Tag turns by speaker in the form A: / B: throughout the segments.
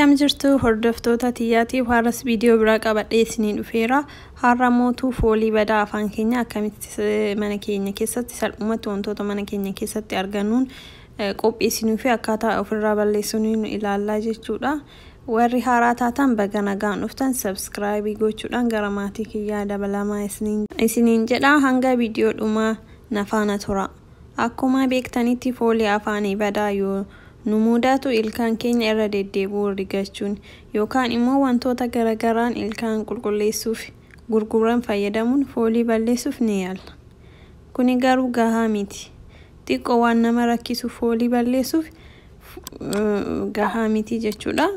A: Akkam jirtu hordoftoota tiyyaatiif har'as viidiyoo biraa qabadhee isinii dhufeera. Har'a mootuu foolii badaa afaan keenya akkamitti mana keenya keessatti salphumatti wantoota mana keenya keessatti argannuun qopheessinuu fi akkaataa ofirraa balleessuun ilaallaa jechuudha. Warri haaraa taatan baga nagaan dhuftan, subscribe gochuudhaan gara maatii kiyyaa dabalamaa isiniin jedha. Hanga viidiyoo dhumaa na faana tura. Akkuma beektanitti, foolii afaanii badaa yoo nu mudatu ilkaan keenya irra deddeebi'uu rigachuun yookaan immoo wantoota garagaraan ilkaan qulqulleessuuf gurguran fayyadamuun foolii balleessuuf ni yaalla. Kuni garuu gahaa miti. Xiqqoo waan nama rakkisu, foolii balleessuuf gahaa miti jechuudha.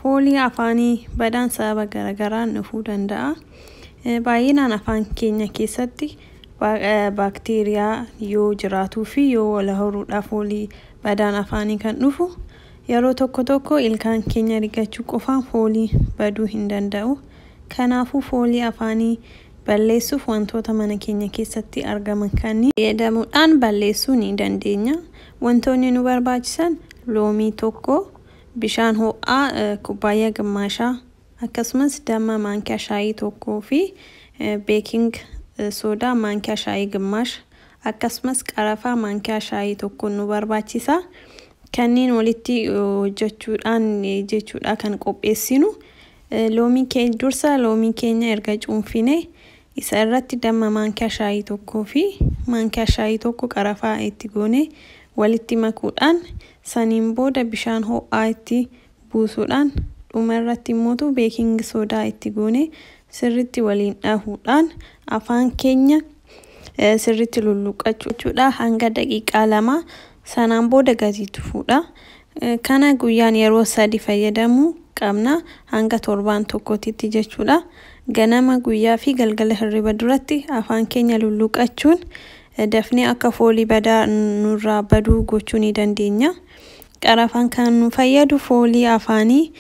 A: Foolii afaanii badaan sababa garagaraan dhufuu danda'a. Baay'inaan afaan keenya keessatti baakteeriyaa yoo jiraatuu fi yoo wal horuudhaaf foolii badaan afaanii kan dhufu. Yeroo tokko tokko ilkaan keenya rigachuu qofaan foolii baduu hin danda'u. Kanaafuu foolii afaanii balleessuuf wantoota mana keenya keessatti argaman kanneen fayyadamuudhaan balleessuu ni dandeenya. Wantoonni nu barbaachisan loomii tokko, bishaan ho'aa kubbaayyaa gimmaashaa, akkasumas damma maankiyaa shaayii tokkoo fi baking soda maankiyaa shaayii gimmaasha, akkasumas qarafaa maankiyaa shaayii tokko nu barbaachisa. Kanneen walitti hojjechuudhaan jechuudha kan qopheessinu. Loomii keenya dursa, loomii keenya erga cuunfine isa irratti damma maankiyaa shaayii tokkoo fi maankiyaa shaayii tokko qarafaa itti goone walitti makuudhaan, saniin booda bishaan ho'aa itti buusuudhaan, dhuma irratti immoo baking soda itti goone sirritti waliin dhahuudhaan afaan keenya sirritti lulluqqachuudha hanga daqiiqaa 2. Sanaan booda gadi tufuudha. Kana guyyaan yeroo 3 fayyadamuu qabna hanga torbaan tokkotitti jechuudha. Ganama, guyyaa fi galgala hirriba duratti afaan keenya lulluqqachuun dafnee akka foolii badaa nurraa baduu gochuu ni dandeenya. Qarafaan kan nu fayyadu foolii afaanii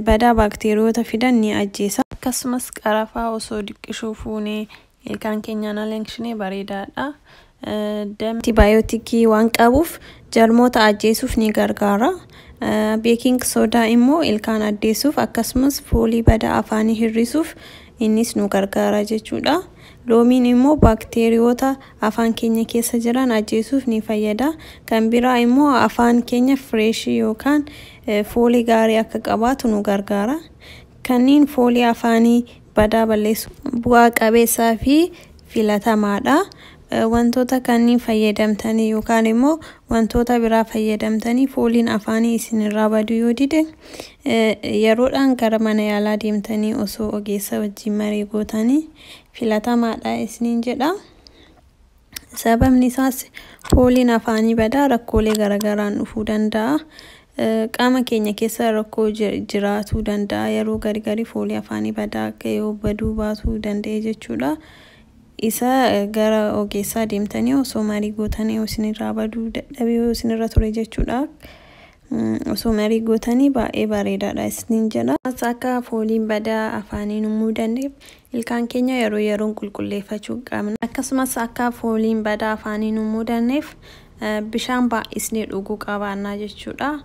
A: badaa baakteeriyoota fidan ni ajjeesa. Akkasumas qarafaa osoo diqqishuu fuunee ilkaan keenyaan alankshinee bareedaadha. Antibaayotikii waan qabuuf jarmoota ajjeesuuf ni gargaara. Baking soda immoo ilkaan addeessuuf, akkasumas foolii badaa afaanii hir'isuuf innis nu gargaara jechuudha. Loomiin immoo baakteeriyoota afaan keenya keessa jiran ajjeesuuf ni fayyada. Kan biraa immoo afaan keenya fresh yookaan foolii gaarii akka qabaatu nu gargaara. Kanneen foolii afaanii badaa balleessu bu'aa qabeessaa fi filatamaadha. Wantoota kanneen fayyadamtanii yookaan immoo wantoota biraa fayyadamtanii fooliin afaanii isinirraa baduu yoo dide, yeroodhaan gara mana yaalaa deemtanii osoo ogeessa wajjin marii gootanii filatamaadha isiniin jedha. Sababni isaas fooliin afaanii badaa rakkoolee garagaraan dhufuu danda'a. Qaama keenya keessa rakkoo jiraatuu danda'a yeroo gari foolii afaanii badaa akka yoo baduu baatuu danda'e jechuudha. Isa gara ogeessaa deemtanii osoo marii gootanii, isinirraa baduu dadhabee yoo isinirra ture jechuudha. Osoo marii gootanii baay'ee bareedaadha isiniin jedha. Akka fooliin badaa afaanii nu mudanneef ilkaan keenya yeroo yeroon qulqulleeffachuu qabna. Akkasumas akka fooliin badaa afaanii nu mudanneef bishaan baay'isnee dhuguu qabaannaa jechuudha.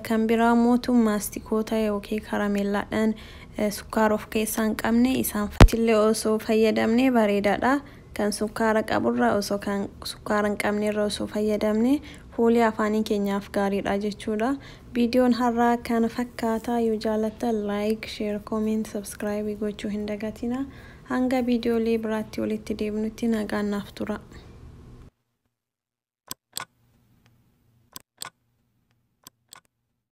A: Kan biraa mootu maastikoota yookiin karameellaadhaan sukkaara of keessaa hin qabne isaan illee osoo fayyadamne bareedaadha. Kan sukkaara qaburra osoo kan sukkaara hin qabnerra osoo fayyadamne foolii afaanii keenyaaf gaariidha jechuudha. Viidiyoon har'aa kana fakkaataa. Yoo jaallattan like, share, comment, subscribe gochuu hin dagatina. Hanga viidiyoolee biraatti walitti deebinutti nagaan naaf tura.